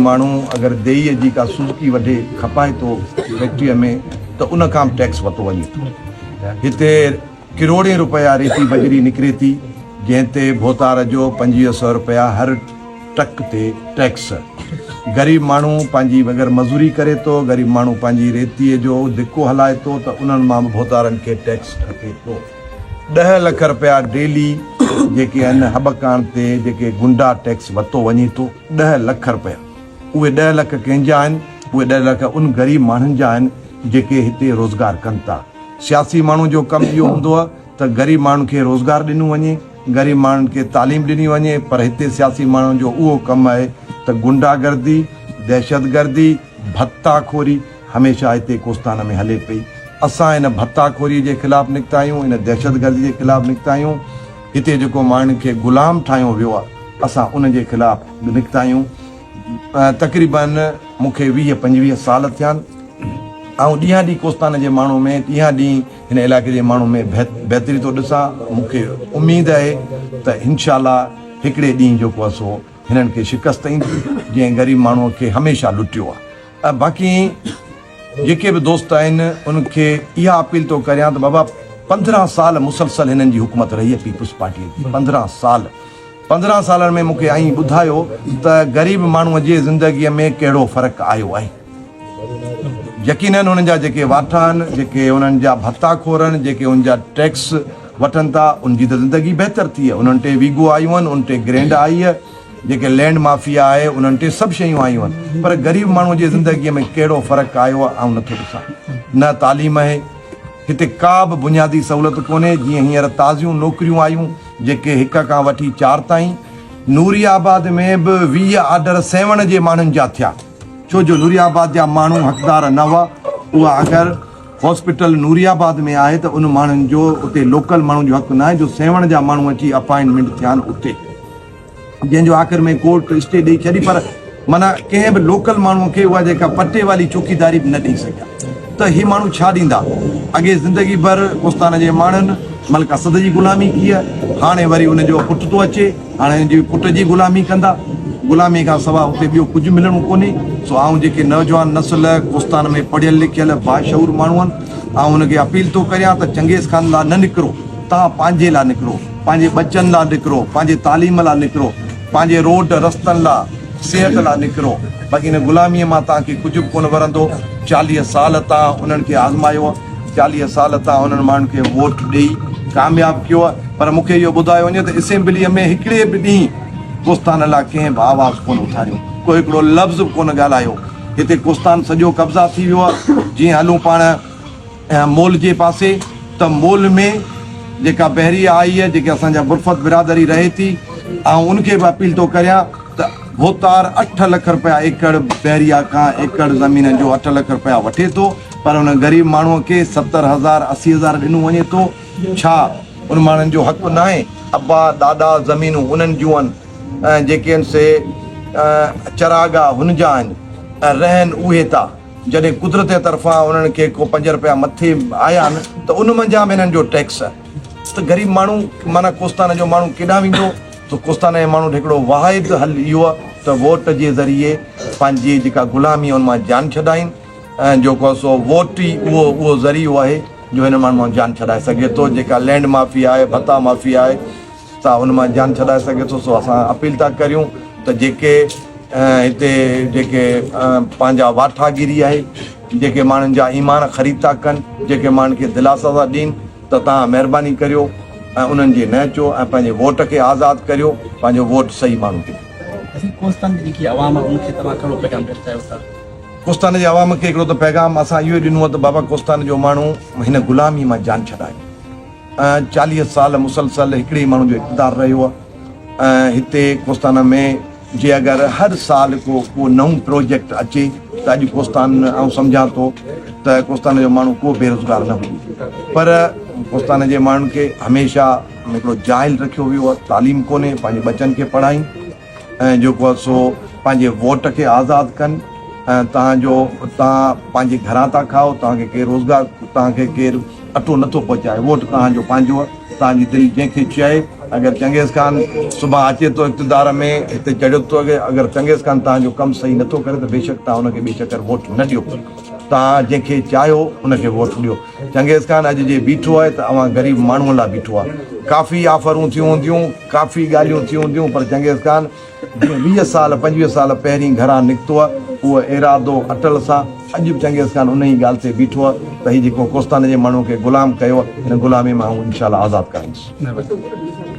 ماڻهو اگر ديهيء جي ڪا سوزڪي وڍي کپائي ٿو فيڪٽريء ۾ ته ان کان به ٽيڪس ورتو وڃي ٿو. هتي ڪروڙين رپيا ريتي بجري نڪري ٿي جنهن تي ڀوتار جو 25 سئو رپيا هر ٽڪ تي ٽيڪس. غريب ماڻهو پنهنجي اگر مزوري ڪري ٿو، غريب ماڻهو پنهنجي ريتيء جو ڌڪو هلائي ٿو ته انهن مان به ڀوتارن کي ٽيڪس کپي ٿو. ڏهه لک رپيا ڊيلي جيڪي آهن هٻڪاڻ تي جيڪي گنڊا ٽيڪس ورتو وڃي ٿو ڏهه لک رپيا اهي ڏهه لک ڪنهن جا آهن اهي ڏهه لک ان غريب ماڻهن جا آهن جيڪي هتي روزگار ڪن ٿا سياسي ماڻهو جو ڪم اهو هوندو آهي ته غريب ماڻهن کي روزگار ڏنو وڃي غريب ماڻهن کي تعليم ڏني وڃي پر هتي سياسي ماڻهن جو اهو ڪم آهي ته گنڊا گردي دهشتگردي ڀتا خوري هميشه هتي ڪوستان ۾ هلي پئي. اسان ان ڀتا خوري جي خلاف نڪتا آهيون، ان دهشتگردي جي خلاف نڪتا آهيون. هتي جيڪو ماڻهن کي غلام ٺاهيو ويو آهي، اسان ان جي خلاف به نڪتا آهيون. تقريباً مون کي 20 25 سال ٿيا آهن. آئون ڏينهان ڏينهن ڪوستان جي ماڻهو ۾ ڏينهان ڏينهن هن علائقي جي ماڻهو ۾ بهتري ٿو ڏسان. مون کي اميد آهي ته انشاء الله هڪڙي ڏينهن جيڪو آهي سو هنن کي شڪست ايندي، جنهن غريب ماڻهو کي هميشه لٽيو آهي. ۽ باقي جيڪي به دوست آهن انهن کي اها اپيل ٿو ڪريان ته بابا 15 سال مسلسل هنن جي حڪومت رهي آهي پيپلز پارٽي جي 15 سال 15 سالن ۾ مونکي ائين ٻڌايو ته غريب ماڻهو جي زندگي ۾ ڪهڙو فرق آيو آهي يقينن انهن جا جيڪي واٺا آهن جيڪي انهن جا ڀتا خور آهن جيڪي انهن جا ٽيڪس وٺن ٿا ان جي ته زندگي بهتر ٿي آهي انهن ٽي ويگو آيون آهن ان ٽي گرينڊ آئي آهي جيڪي لينڊ مافيا آهي انهن ٽي سڀ شيون آيون آهن پر غريب ماڻهو جي زندگي ۾ ڪهڙو فرق آيو آهي آئون نٿو ڏسان نه تعليم آهي هتي ڪا به بنيادي سهولت ڪونهي جيئن هينئر تازيون نوڪريون آيون جيڪي هڪ کان وٺي چار تائين نوري آباد ۾ به 20 آرڊر سيوهڻ جي ماڻهن جا ٿيا ڇو جو نوري آباد جا ماڻهو حقدار نه هئا اها اگر هاسپيٽل نوري آباد ۾ آهي ته ان ماڻهن جو اتي لوڪل ماڻهن جو حق ناهي جو سيوهڻ جا ماڻهو اچي اپائنٽمينٽ ٿيا آهن اتي جنهن جو آخر ۾ ڪورٽ اسٽي ڏئي ڇڏي پر معنيٰ ڪنهن به لوڪل ماڻهو کي اها جيڪا پٽي والي چوڪيداري به نه ڏئي سگهيا ته هي ماڻهو ڇا ڏيندا؟ اڳي زندگي ڀر ڪوستان جي ماڻهن ملڪ اسد جي غلامي ڪئي آهي هاڻي وري ان جو پٽ ٿو اچي هاڻي ان جي پٽ جي غلامي ڪندا غلامي کان سوا اتي ٻيو ڪجهه ملڻو ڪونهي سو آئون جيڪي نوجوان نسل ڪوستان ۾ پڙهيل لکيل باشعور ماڻهو آهن آئون ان کي اپيل ٿو ڪريان ته چنگيز خان لاء نه نڪرو توهان پنهنجي لاء نڪرو پنهنجي ٻچن لاء نڪرو، پنهنجي تعليم لاء نڪرو، پنهنجي روڊ رستن لاء، صحت لاء نڪرو، باقي ان غلاميء مان توهان کي ڪجهه به ڪونه ورندو. 40 سال توهان انهن کي آزمايو، 40 سال توهان انهن ماڻهن کي ووٽ ڏيئي ڪامياب ڪيو، پر مون کي اهو ٻڌايو وڃي ته اسيمبليء ۾ هڪڙي به ڏينهن ڪوستان لاء ڪنهن به آواز ڪونه اٿاريو، ڪو هڪڙو لفظ به ڪونه ڳالهايو. هتي ڪوستان سڄو قبضا ٿي ويو آهي، جيئن هلون پاڻ. مول جي پاسي ته مول ۾ جيڪا بحريه آئي آهي جيڪي اسان جا برفت برادري رهي ٿي آئون ان کي به اپيل ٿو ڪريان ته ڀوتار اٺ لک رپيا ايڪڙ بحريه کان ايڪڙ زمين جو اٺ لک رپيا وٺي ٿو پر ان غريب ماڻهو کي ستر هزار اسي هزار ڏنو وڃي ٿو ڇا ان ماڻهن جو حق ناهي ابا ڏاڏا زمينون انهن جون آهن جيڪي آهن سي چراگاهه هن جا آهن ۽ رهن اهي ٿا. جڏهن قدرت جي طرفان انهن کي ڪو پنج رپيا مٿي آيا آهن ته ان منجهان به هنن جو ٽيڪس ته غريب ماڻهو معنيٰ ڪوستان جو ماڻهو ڪيڏانهن ويندو ته ڪوستان جي ماڻهو وٽ هڪڙو واحد حل اهو آهي ته ووٽ جي ذريعي پنهنجي جيڪا غلامي ان مان جان ڇڏائين ۽ جيڪو سو ووٽ ئي اهو اهو ذريعو آهي جو هن ماڻهو مان جان ڇڏائي سگهي ٿو جيڪا لينڊ مافيا آهي ڀتا مافيا آهي سا ان مان جان ڇڏائي سگهي ٿو سو اسان اپيل ٿا ڪريون ته جيڪي هتي جيڪي پنهنجا واٺاگيري آهي جيڪي ماڻهن جا ايمان خريد ٿا ڪن جيڪي ماڻهن کي دلاسا ٿا ڏين ته توهان مهرباني ڪريو ۽ انهن جي نه اچو ۽ پنهنجي ووٽ کي آزاد ڪريو پنهنجو ووٽ صحيح ماڻهو کي ڏيو. اسين ڪوستان جي جيڪي عوام آهي ان کي توهان ڪهڙو پيغام ڏيڻ چاهيو ٿا؟ ڪوستان جي عوام کي هڪڙو ته پيغام اسان اهو ئي ڏنو آهي ته بابا ڪوستان جو ماڻهو هن غلامي مان جان ڇڏايو. 40 سال مسلسل هڪڙي ئي ماڻهو جو اقتدار رهيو آهي ۽ هتي ڪوستان ۾ جي اگر هر سال ڪو ڪو نئون پروجيڪٽ اچي ته اڄ ڪوستان آئون سمجهان ٿو ته ڪوستان جو ماڻهو ڪو بيروزگار نه هجي پر ڪوستان جي ماڻهن کي هميشه هڪڙو جاهل رکيو ويو آهي تعليم ڪونهي پنهنجي ٻچن کي پڙهائين ۽ جيڪو آهي سو پنهنجي ووٽ کي آزاد ڪن ۽ توهان جو توهان پنهنجي گهران ٿا کائو توهان کي ڪير روزگار توهان کي ڪير اٽو نٿو پهچائي ووٽ توهان جو پنهنجو آهي توهان جي دل جنهن کي چاهي اگر چنگيز خان سڀان اچي ٿو اقتدار ۾ هتي چڙهيو ٿو اڳي اگر چنگيز خان توهان جو ڪم صحيح نٿو ڪري ته بيشڪ توهان ان کي ٻئي چڪر ووٽ نه ڏيو. توهان جنهن کي چاهيو ان کي ووٽ ڏيو. چنگيز خان اڄ جي بيٺو آهي ته اوهان غريب ماڻهوء لاء بيٺو آهي. ڪافي آفرون ٿيون هونديون، ڪافي ڳالهيون ٿيون هونديون پر چنگيز خان جيئن 20 سال 25 سال پهرين گهران نڪتو آهي اهو ارادو اٽل سان اڄ به چنگيز خان انهي ڳالهه تي بيٺو آهي ته هي جيڪو ڪوستان جي ماڻهوء کي غلام ڪيو آهي ان غلامي مان آئون انشاء الله آزاد ڪرائيندس.